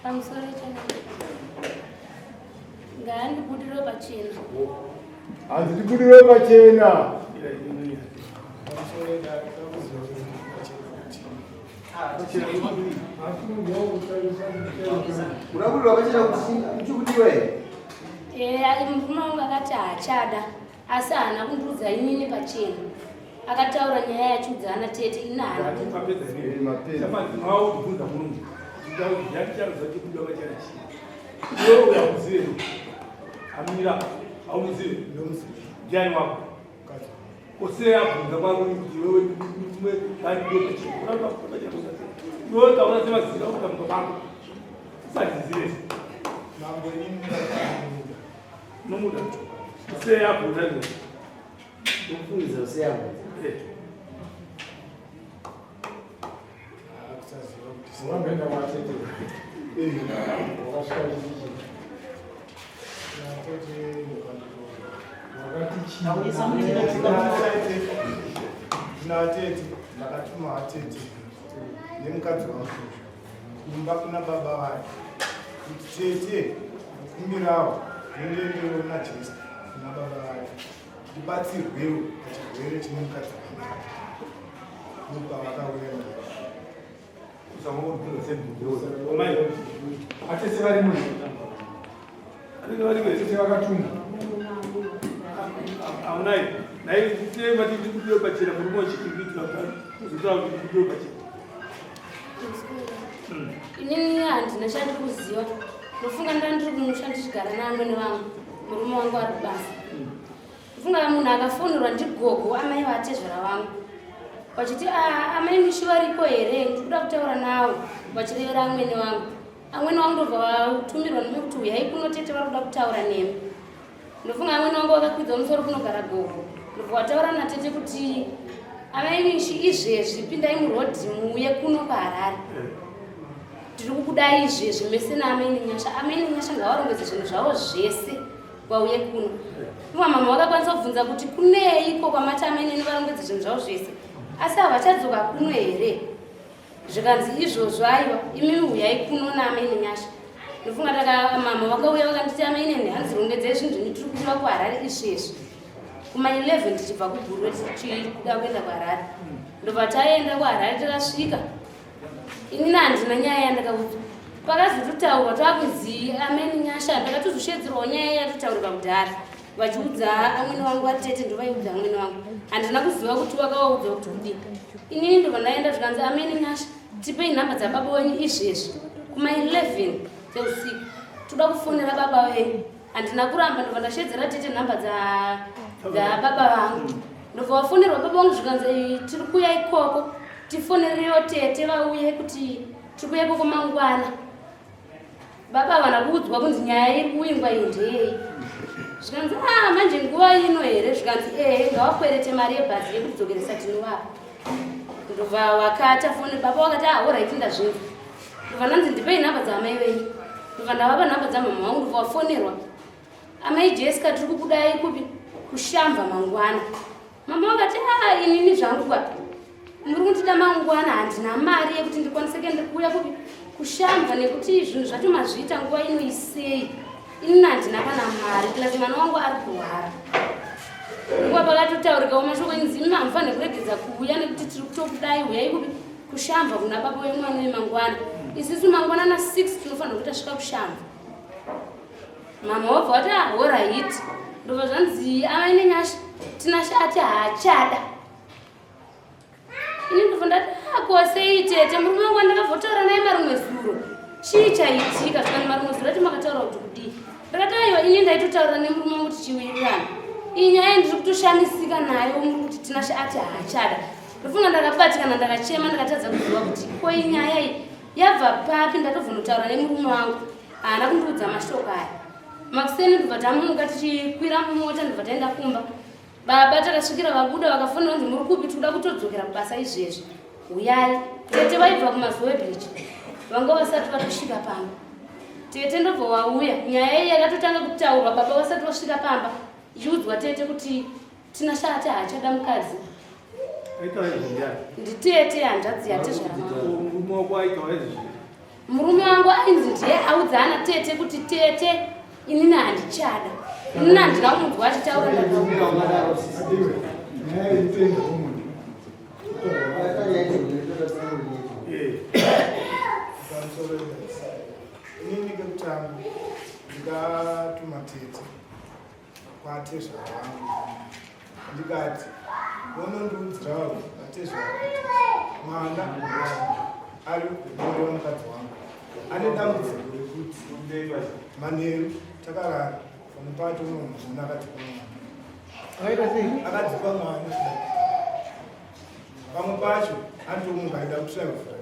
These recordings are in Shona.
Pamusoro Ngaandibudirwe pachena. Hanzi tibudirwe pachena. Unabudirwa pachena kuti chikudiwa here? Eh, murume wangu akati haachada asi haana kundiudza inini pachena. Akataura nyaya yachiudza ana tete ini haana. Iwewe uyamuzive amira haumuzive ndiani wako kose abvunza kwako kuti iwewe mumwe iwewe taura semazira kutambuka kwako usadzizive nomuda kose abvunza izvo Ndofungiza useyabvunza. Wamboenda kwatete. Wakasvika chichi. Wakati chii? Ndinatete, ndakatuma atete nemukadzi wangu kumba kuna baba vake kuti tete kumbirawo ndindoendewo naJesu kuna baba vake ndibatsirwewo pachirwere chine mukadzi wangu ndopavakauya naye. Atese varimo atese vakatumwa aunai nai sei mati ndikudiwe pachena murume wechikirikiti uzotaura kuti ndikudiwe pachena. Inini handina chandiri kuziva. Ndofunga ndandiri kumusha ndichigara naamwene vangu, murume wangu ari kubasa. Funga munhu akafonerwa ndigogo amai vatezvara vangu vachiti ah, amai Mishi variko here ndikuda kutaura nawo vachirevera amwene vangu. Amwene vangu ndobva vatumirwa nemi kuti huyai kuno tete vari kuda kutaura nemi. Ndofunga amwene vangu vakakwidza musoro kunogara gogo ndobva vataura natete kuti amai Mishi izvezvi pindai murodhi muuye kuno kuHarare tiri kukudai izvezvi mese naamai Nenyasha. Amai Nenyasha ngavarongedze zvinhu zvavo zvese vauye kuno. Ivo mama vakakwanisa kubvunza kuti kuneiko kwamati amai neni varongedze zvinhu zvavo zvese asi havachadzoka kuno here? Zvikanzi izvozvo aiwa imimi huyai kuno naamai Nenyasha. Ndofunga taka mama vakauya vakanditi amai neni hanzi rongedzai zvinhu zvenyu tiri kuuya kuHarare izvezvi kuma 11 tichibva kuGuruve tichida kuenda kuHarare. Ndobva taenda kuHarare takasvika inini handina nyaya yandakaudzwa pakazototaurwa takunzi ameni Nyasha ndakatozoshedzerwawo nyaya yatotaurika kudhara vachiudza amwene wangu vatete ndovaiudza amwene wangu handina kuziva kuti wakavaudza kuti kudii inini ndobva ndaenda zvikanzi ameni Nyasha tipei nhamba dzababa wenyu izvezvi kuma 11 dzeusiku toda kufonera baba venyu handina kuramba ndobva ndashedzera tete nhamba dzababa vangu ndobva vafonerwa baba vangu zvikanzi tiri kuya ikoko tifonerewo tete vauye kuti tiri kuya ikoko mangwana baba havana kuudzwa kunzi nyaya iri kuingwa iyi ndeyei zvikanzi a ah, manje nguva ino here zvikanzi ehe ngawakwerete mari yebhazi yekudzokeresa tinovapa ndobva wakata foni baba wakati ahoraiti ah, ndazvinzwa ndobva ndanzi ndipei nhamba dzaamai venyu ndobva ndavapa nhamba dzamama vangu ndobva wafonerwa amai Jessica tiri kukudai kupi kushamba mangwana mama vakati a ah, inini zvangu kwa muri kundida mangwana handina mari yekuti ndikwanise kuenda kuuya kupi kushamba nekuti zvinhu zvacho mazviita nguva ino isei inini handina kana mari plus mwana wangu ari kurwara nguva pakatotaurikawo mashoko inzi imi hamufanire kuregedza kuuya nekuti tiri kutokudai huyai kupi kushamba kuna baba wemwana wemangwana isisu mangwana na 6 tinofanira kuti tasvika kushamba mama wabva wati ahoraiti ah, ndobva zvanzi amai Nenyasha Tinashe ati haachada ini ndobva ndati ah, sei tete murume wangu andakavotaura naye marimwe zuro chii chaitika zvikani marimwe zuro ati makataura kuti kudii ndakati aiwa ini ndaitotaura nemurume wangu tichiwirirana iyi nyaya ndiri kutoshamisika nayo muri kuti Tinashe ati haachada ndofunga ndakabatikana ndakachema ndakatadza kuziva kuti ko inyaya iyi yabva papi ndatobvonotaura nemurume wangu haana kundiudza mashoko aya makuseni ndobva tamuka tichikwira mumota ndobva taenda kumba baba takasvikira vabuda vakafonera kunzi muri kupi tikuda kutodzokera kubasa izvezvi huyai tete vaibva kumazowe bridge vanga vasati vatosvika pamba tete ndobva wauya nyaya iyi yakatotanga kutaurwa baba vasati vasvika pamba ichiudzwa tete kuti Tinashe ati haachada mukadzi nditete hanzvadzi yatezvara. Murume wako aitaura izvozvo. Murume wangu ainzi ndiye audza ana tete kuti tete inini handichada. Inini handina kumunzwa achitaura ndakaura. Inini kekutanga ndikatuma tete kwatezvara vangu ndikati vonondiudzirawo vatezvara kuti mwana wangu ari kuroora mukadzi wangu ane dambudziko rekuti manheru takarara pamwe pacho unomuona akadzipa mwana akadzipa mwana pamwe pacho anotomuka aida kutsvaya kuvhura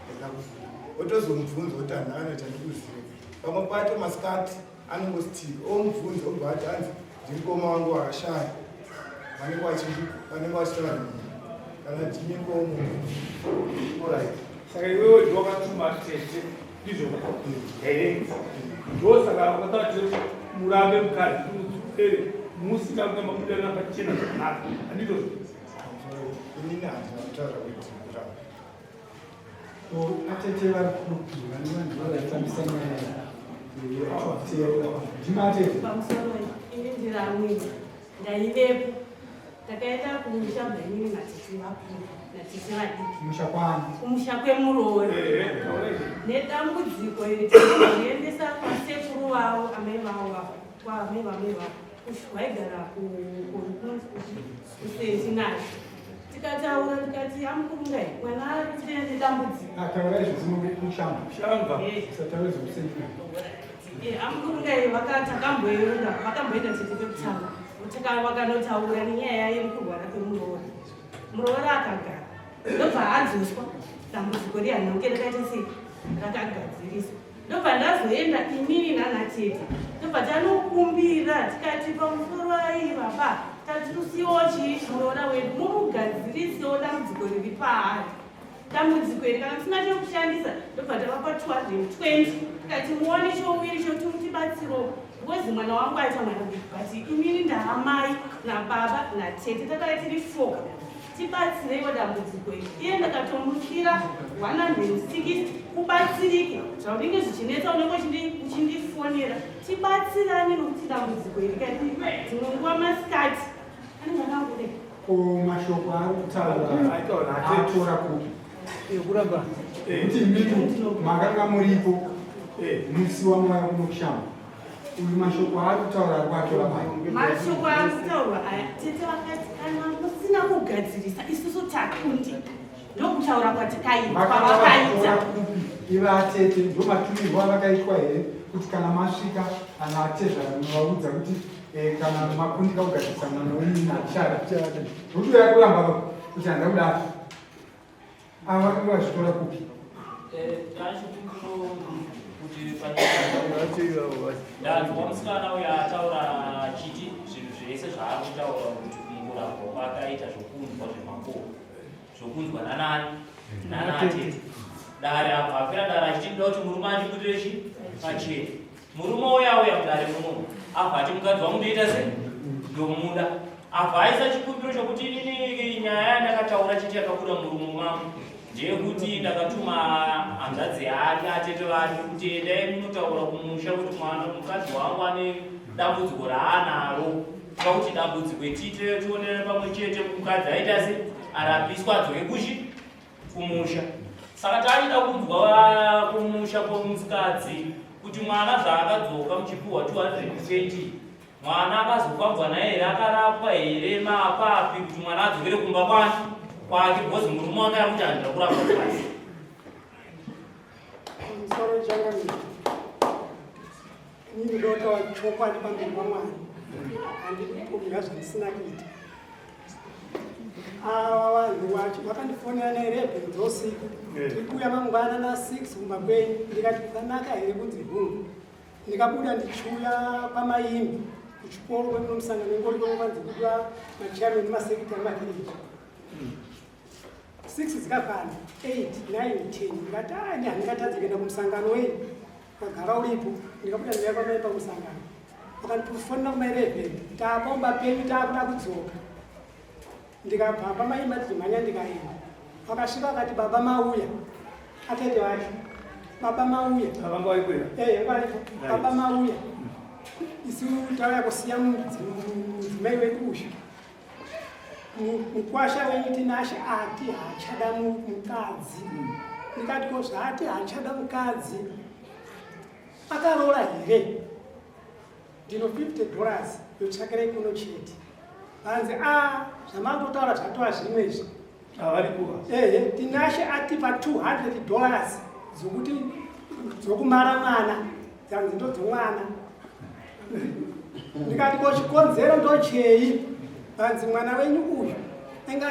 aida kuvhura otozomubvunza oti hanana chandikuziva pamwe pacho masikati anongostika omubvunza obva ati hanzi ndimukoma wangu wakashaya vanenge vachitaura nini kana tinyikomo. Saka iwewe ndiwe wakatuma tete, ndizvo here? Ndosaka wakataura kuti murambe mukadzi mudzokere musina kunge mabudirana pachena zvakanaka, handizvozvo? Inini handina kutaura kuti murambe. Atete vari kupi? Vane vanhu vakaitambisa nyaya ndima atete. Pamusoro, ini ndiri amwini, ndaivepo. Takaenda kumusha mainini natete vakuru natete vadiki. Kumusha kwani? Kumusha kwemuroora. Nedambudziko iri takazoendesa kwasekuru vavo, amai vavo, kwaamai vamai vavo vaigara kusentinari. Tikataura, tikati amukurungai mwana ari kuchitenda nedambudziko. Taura izvo kushamba. Shamba. Usataura zvokusentinari. Amukurungai takamboenda, vakamboenda tete pekutanga, vakanotaura nenyaya yekurwara kwemuroora. Muroora akagara, ndobva adzoswa. Dambudziko rihanauke rakaita sei, rakagadziriswa. Ndobva ndazoenda inini nanatete, ndobva tanokumbira, tikati pamusoro ai baba, tatirusiwo chii muroora wedu, mumugadzirisewo dambudziko riri paari, dambudziko iri kana tisina chekushandisa. Ndobva tavapa 220, tikati muone chouviri chokuti mutibatsirewo because mwana wangu aita mwana mudiki, but inini ndaamai nababa natete, takava tiri four, tibatsireiwo dambudziko iri. Iye ndakatomusira 160 kubatsirike. Zvaunenge zvichinetsa unenge uchindifonera, tibatsirane, nokuti dambudziko iri kati dzimwe nguva masikati anenge akangodai. Ko mashoko ari kutaura atora kupi? Kuti imimi makanga muripo musi wamwaya kunokushamba uyu, mashoko aari kutaura ari kuatora pai? Mashoko ari kutaurwa aya, tete vakati kana musina kugadzirisa isusu takundi, ndokutaura kwatikaita. Kwavakaita kupi ivatete? Ndo matumirwo avakaitwa here kuti kana masvika ana atezvara munovaudza kuti kana makundika kugadzirisa mwana wenyu nachara nokuti uya kuramba kuti handa kudaro? Ava vakanga vazvitora kupi? Kuti ndanzwa musikana uyo ataura achiti zvinhu zvese zvaari kutaura kuti kungorambwa kwakaita zvokunzwa zvemakomo, zvokunzwa nanani nanatete dare abva apera dare achiti ndoda kuti murume andibudire chi pachena. Murume uyo auya mudare munomu, abva ati mukadzi wangu ndoita sei, ndomuda. Abva aisa chikumbiro chokuti inini nyaya yandakataura chiti yakabuda murumo mangu ndeyekuti ndakatuma hanzvadzi yake, atete vake, kuti endai munotaura kumusha kuti mwana mukadzi wangu ane dambudziko raanaro, pakuti dambudziko tiite tionere pamwe chete, mukadzi aita se arapiswa adzoke kuchi kumusha. Saka taachida kunzwa kumusha kwomusikadzi kuti mwana zvaakadzoka muchipiwa 220, mwana akazofambwa naye here, akarapwa here, maapapi kuti mwana adzokere kumba kwani kwake, because murume wake ari kuti handida kurapwa kwake. Musoro changamire, inini ndotaura chokwadi pamberi paMwari, handidi kupomera zvandisina kuita. Ava vanhu vacho vakandifonera na11 dzousiku, tiri kuuya mangwana na6 kumba kwenyu. Ndikati kukanaka here kunzi hungu. Ndikabuda ndichiuya pamaimbi kuchikoro kwekunomusangano ingoriko kwanzi kudiwa machairman nemasekretary mavillage. 6 dzikakwana, 8, 9, 10, ndikati ani handingatadze kuenda kumusangano wei wagara uripo. Ndikabuda ndikauya pamai pamusangano, vakandifonera kuma11, tapaumba penyu, taakuda kudzoka. Ndikabva pamaimba ndichimhanya ndikaenda. Vakasvika vakati baba mauya, atete vacho. Baba mauya. Vanga varipo here? Eh, varipo. Baba mauya. Isu tauya kusiya mudzimai wedu uyu. Mukwasha wenyu Tinashe ati haachada mukadzi. Ndikati ko zvaati haachada mukadzi. Akaroora here? Ndino 50 dollars yotsvakirai kuno chete. Vanzi a zvamangotaura zvatova zvimwe izvi. Ehe, Tinashe atipa 200 dollars dzokuti dzokumara mwana dzanzi ndodzomwana. Ndikati ko chikonzero ndochei? Vanzi mwana wenyu uyu ainge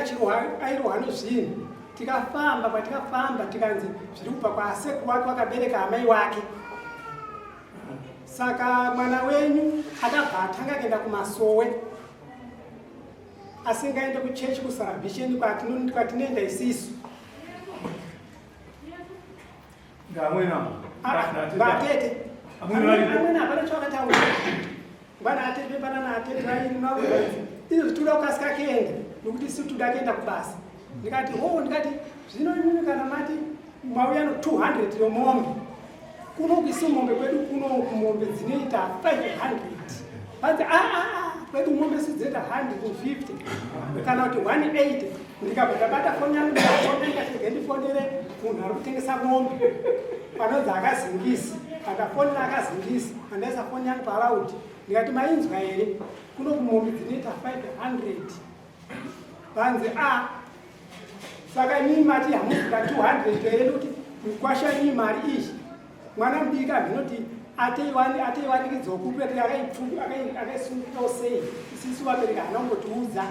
airohwa nezvinhu. Tikafamba kwatikafamba tikanzi zviri kubva kwasekuru wake wakabereka amai wake. Saka mwana wenyu akabva atanga kuenda kumasowe asingaende kuchechi kusalvation kwatinoenda isisu. Vatete amwene hapana chavakataura ngwana atete panana atete vairi mavhunzi izvo tinoda kukasika kuenda nokuti isu toda kuenda kubasa. Ndikati ho, ndikati zvino imimi kana mati mauya no 200 yomombe kuno kuisu mombe kwedu kuno kumombe dzinoita 500 vanzi aa ah, ah, ah, kwedu mombe su dzinoita 150 kana kuti 180. Ndikabva ndabata foni yangu ndikafonera ndikati ndifonere munhu ari kutengesa mombe panonzi akazingisi. Andafonera akazingisi, andaisa foni yangu palaudi ndikati mainzwa here kuno kumombe dzinoita 500. Vanzi a saka imimi mati hamukuda 200 here nekuti mukwasha imimi mari iyi mwana mudiki avinoti ateiwanikidzawo kupi ati akaisungirawo sei isisu vabereki haana kungotiudza.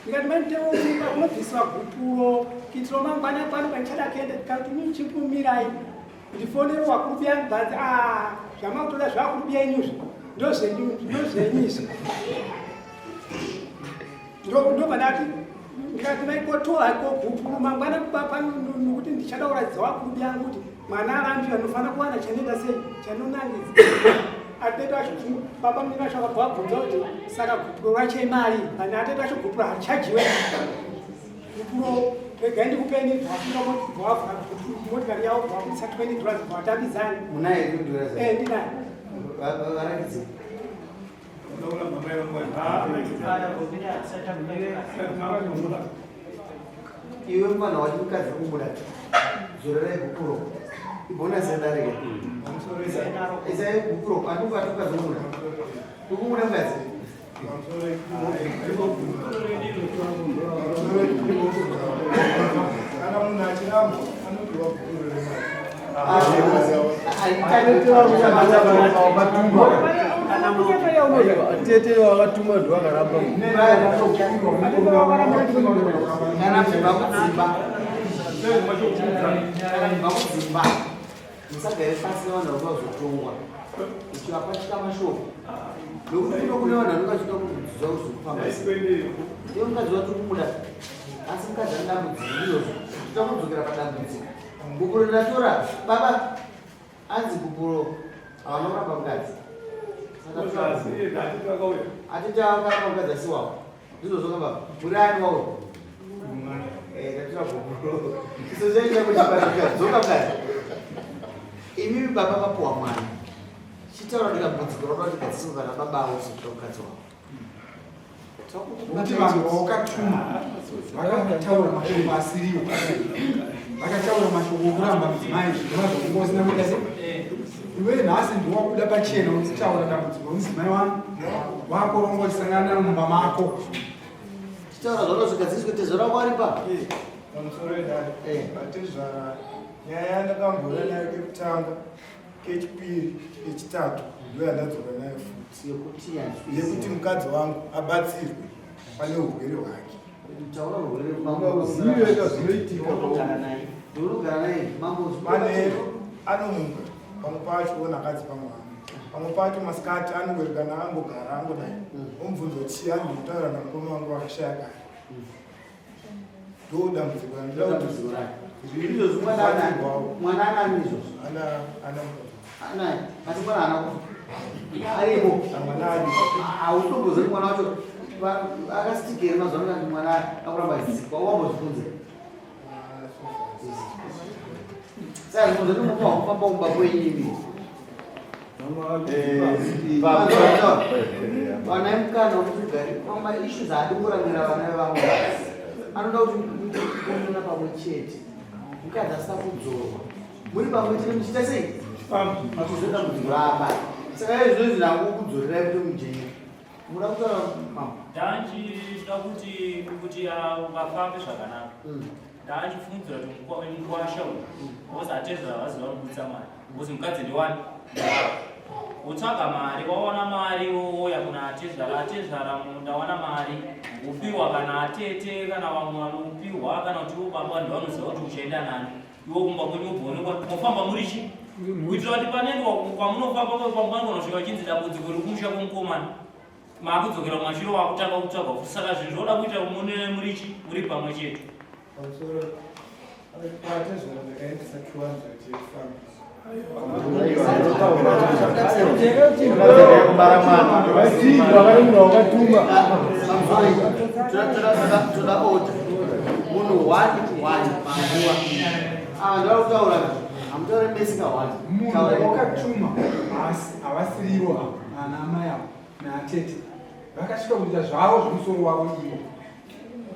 Ndikati mai mutemo unobviswa gupuro kuitira mangwana pano pandichada kuenda. Ndikati mimi chimbomirai ndifonere wakuru biyangu. Bvanzi a zvamakutoda zvavakuru biyenyuzvo ndozvenyu izvi. Ndobva ndati ndikati maikotoa kogupuru mangwana nokuti ndichada kuratidza wakuru biyangu kuti mwana arambiwa ndinofanira kuwana chanoita sei chanonangidza. Atete wacho baba munini vacho vakabva vabvunza kuti saka gupuro racho imari pane atete wacho gupuro harichajiwe gupuro regai ndikupeni bvavhura motikari yavo bvavabudisa 20 dollars bvavatambidzani. Munaye 20 dollars? Eh, ndinaye. Varakidze. Iwe mwana wati mukadzi kubuda zorerai gupuro ibonasi yadarika isai gupuro andikati mukadzi kubuda ukubuda mukadzi. Kana munhu achiramba anopiwa gupuro remari. Tete vakatuma ndo vakaramba. Kana kubva kudzimba, kana kubva kudzimba musagare pasi nevanhu vanoda kuzotongwa uchivapachika mashoko nokuti kuno kune vanhu vanenge vachida kudzidzwa kuzokufamba sei. Iwe mukadzi wacho kumuda asi mukadzi ane dambudziko ndizvozvo toda kudzokera padambudziko. Gupuro ndatora baba anzi gupuro havana kuramba mukadzi. Atete vakaramba mukadzi asi wavo ndizvozvo ka baba muri ani wavo? Ndatora gupuro isochaita kuchipatara dzoka mukadzi. Imimi baba vapuwa mwana chitaura ndikabvunziko roda kuti gadziswe kana baba avo kuzotora mukadzi wavo. Nokuti vanhu vawakatuma vakataura mashoko asiriwo, vakataura mashoko okuramba mudzimai zvinova zvakunga usina kuita sei. Iwe nhasi ndiwabuda pachena uchitaura dambudziko romudzimai wangu wako ronga uchisangana naro mumba mako. Chitaura zvaunoda zvigadziswe tezvara wako aripa. Pamusoro wedare vatezvara nyaya yandakambouya nayo kekutanga kechipiri kechitatu ndo yandadzoka nayo futi yekuti mukadzi wangu abatsirwe pane urwere hwake. Uzive zvinoitika. Manheru anomuka pamwe pacho ona akadzi pamwana pamwe pacho masikati anongorikana angogara angodai omubvunza kuti chii andikutaura namukoma wangu wakashaya kare. Ndo dambudziko randinoda kuti Izvozvo mwana anani? Mwana anani izvozvo? Ana ana mukadzi. Anani? Asi mwana haana kufa. Arimo. Mwana arimo. Hautombozivi mwana wacho akastika here mazuva ano kuti mwana akuramba achisikwa wambozvibvunza. Saka zvinhu zvati munofanirwa kufamba kumba kwenyu imi. Vana mukana wekuti ugare pama issues haadi kurangira vana vevamwe. Anoda kuti muonana pamwe chete. Mukadzi asina kudzorwa. Muri pamwe chete muchiita sei? Machizoita dambudziko raamai. Saka izvozvi ndakukudzorerai kuti mujeke. Muda kutaura mama? Ndandichida kuti kuti ah, vafambe zvakanaka. Ndandichifungidzira kuti mukwasha uyu because atezvara vaziva vanobudisa mari because mukadzi ndiwani wotsvaga mari wawana mari wouya kuna atezvara atezvara ndawana mari wopiwa kana atete kana vamwe vanopiwa kana kuti iwo baba ndovanoziva kuti uchaenda nani iwo kumba kwenyu wobva onekwa mofamba muri chi kuitira kuti panenge kwamunofamba pamwe panosvika vachinzi dambudziko riri kumusha kwemukomana makudzokera kumashure wakutanga kutsvaga futi saka zvinhu zvoda kuita mune murichi muri pamwe chete. Pamusoro patezvara ndakaendesa 200 yekufambisa. Toda order. Munhu one one panguva. Ah, ndoda kutaura. Hamutaure mese ka one. Munhu wakatuma havasirivo ava ana amai ava naatete vakasvika kuita zvavo zvemusoro wavo ivo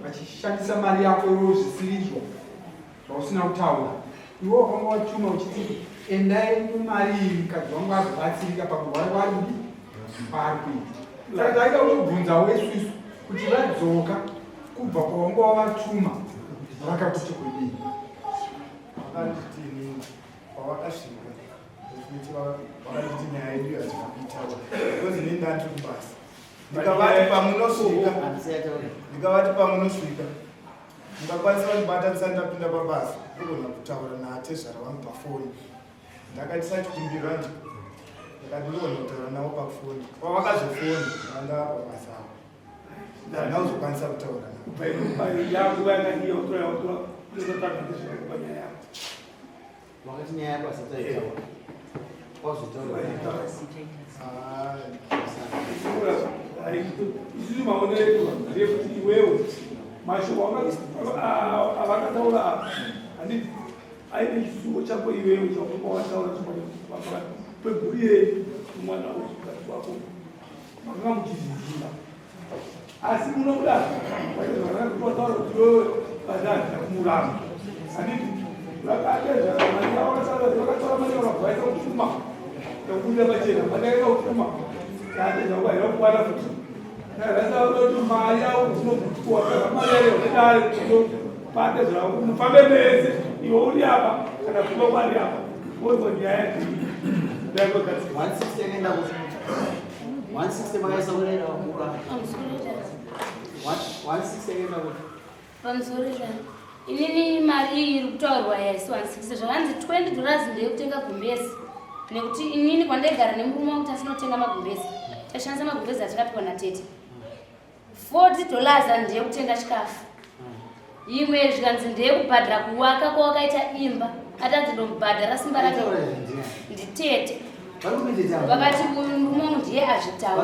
vachishandisa mari yako ivo zvisirizvo zvausina kutaura iwe wakanga watuma uchiti endai mumari iyi mukadzi wangu azobatsirika pakurwara kwaari kudii kwaari kuita saka taida kutobvunzawo isusu kuti vadzoka kubva kwawanga wavatuma vakakuti kudii Vakanditi inini pavakasvika kuti vakanditi nyaya yedu hatina kuitaura because inini ndandiri kubasa ndikavati pamunosvika ndikavati pamunosvika mukakwanisa kundibata ndisati ndapinda pabasa ndogona kutaura naatezvara vangu pafoni ndakaitisa chikumbiro andi ndikati ndogona kutaura navo pafoni pavakazofoni vanga pabasa avo ndanga kuzokwanisa kutaura navo Wakati nyaya yako asati aitaura. Wazotaura. Isusu maonero edu ndeyekuti iwewe mashoko avakataura apa handiti aine chisuwo chako iwewe chaunenge wataura pakati pemhuri yenyu mwana uyu mukadzi wako makanga muchizviziva asi munobuda wataura kuti iwewe badadza kumuramba handiti vakataura mari vakabvaisa kupfuma nekubuda pachena mari yakaita kupfuma yaatezvakubaira kuwana futi kuti mari yavo unokuwaa mari yayo nedare pate zvavo mufambe mese iwe uri apa kana kuva kwari apa wonzwa nyaya ndaikogadzira 160 yakaenda ku 160 makaisa kura 160 yakaenda ku Pamusoro zvangu. Inini mari iyi iri kutaurwa yaisi 160 zvakanzi 20 dollars ndeyekutenga gumbezi nekuti inini kwandaigara nemurume wangu tasinotenga magumbezi tashandisa magumbezi atakapiwa natete 40 dollars ndeyekutenga chikafu imwe zvikanzi ndeyekubhadhara kuwaka kwawakaita imba atanzi ndomubhadhara simba rake nditete vakati murume wangu ndiye azvitaura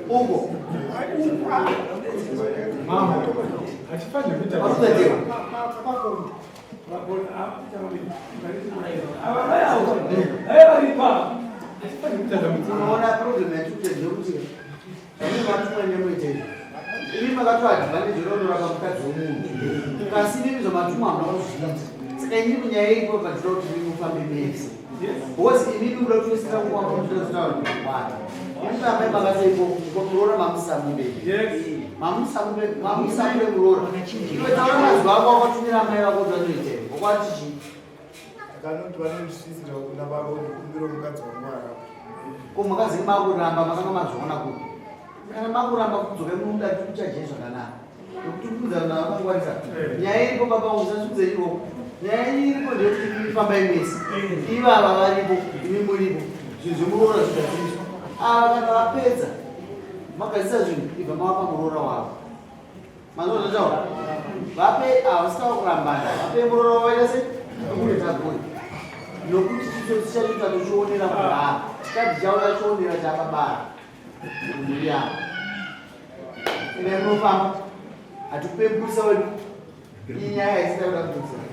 Ugo. Mama, hatifaniri kuita Unoona problem yatikuita ndeyekuti zvamuri vatumwa nemuite izvi. Imi makatora advantage raunorapa mukadzi wemunhu. Kasi imimi zvamatumwa hamuna kuzviita. Saka inini nyaya iripo pandinoda kuti imi mufambe mese. Because imimi muda kutoisira nguva munotoda zvinhu vanhu. Imi amai makaita iko muroora mamusamude. Mamusamude mamusamude muroora. Iwe taura mazwi ako wakatumira amai vako kuti vanoita here. Wakwati chii? Akanoti vanondisvisira kuna baba ndikumbira mukadzi wangu arapwe. Ko makazi makuramba makanga mazviona kupi? Kana makuramba kudzoka munoda kuchaje zvakanaka. Nekuti kudza vanhu vakangwarisa. Nyaya iripo baba vangu usasudze ivo. Nyaya iripo ndeyekuti imi fambai mese. Ivava varipo, imi muripo. Zvinhu zvemuroora zvigadziriswa. Ava kana vapedza magadzirisa zvinhu ibva mavapa muroora wavo. Manzwa zvataura? Vape ava vasina kurambana, vape muroora wavo vaita sei? Taguri. Nokuti chitsotsi chacho tatochionera kudhara. Chikadzi chavo tachionera chababara. Mhuri yavo. Enda munofamba. Hatikupembulisa wedu. Iyi nyaya haisida kuda kubvunza.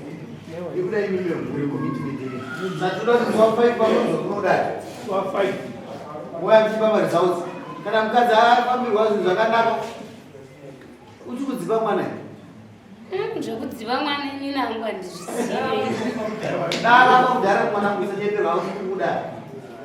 Yekuda imi mhuri commitment yenyu. Saka toda kuti musi wa 5 pamunozwa kunodai. Wa 5. Moya muchipa maresults. Kana mukadzi afambirwa zvinhu zvakanaka. Uchi kudzipa mwana here? Zvekudziva mwana inini hangu handizvizive. Dara kudhara mwana musanyepera kuda.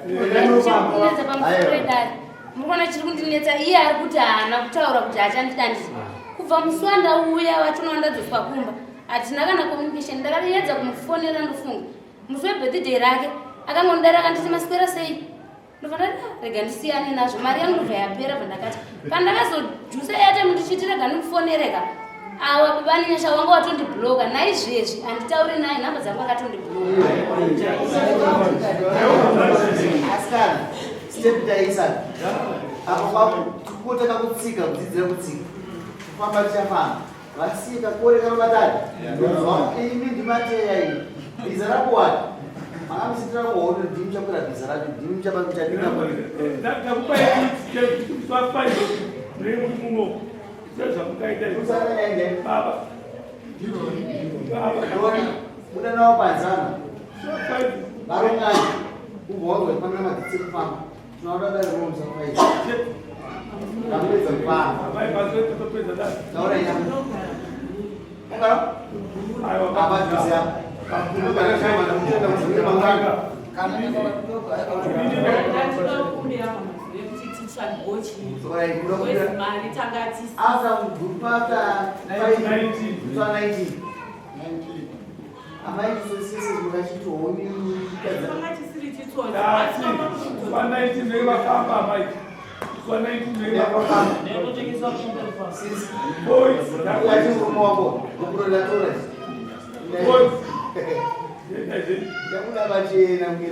Chirikunetsa pamusoro wedare. Muri kuona chiri kundinetsa iye ari kuti haana kutaura kuti achandidandisa. Kubva musi wandauya wachona wandadzoswa kumba hatina kana communication ndakaedza kumufonera ndofunga musi webirthday rake akangondidara akanditi maswera sei ndobva ndati ah, rega ndisiyane nazvo mari yangu ndobva yapera bva ndakati pandakazojusa airtime ndichiti rega ndimufonereka awa baba nenyasha wanga watondibloka naizvezvi handitauri naye nhamba dzangu akatondibloka asikana step taisa apo kwakupota kakutsika kudzidzira kutsika kufamba tichafamba vasiye kakore kanobatani imi ndimateya ini bhiza rako wani makamusitira kuhondo ndimi muchakwira bhiza racho ndimi muchadinda Ndakupai musi wa 5 munenge muri muno. Sezvamukaita izvi. Baba. Baba. Buda nawo panzana varongani ubva wanzwa chipangira madzitsi ekufamba tinoda dare romusa faii ndamupedza kufamba taura ina ungara apa juzi apa unogara shama ndamutenda kuzvira mangwana After group after 19 amai sisi mukachitooni Wa 19 ndenge vafamba amai. Wa 19 ndenge vafamba. Boys. Wachi murume wako gupuro latora Boys. Ndakuda pachena kunge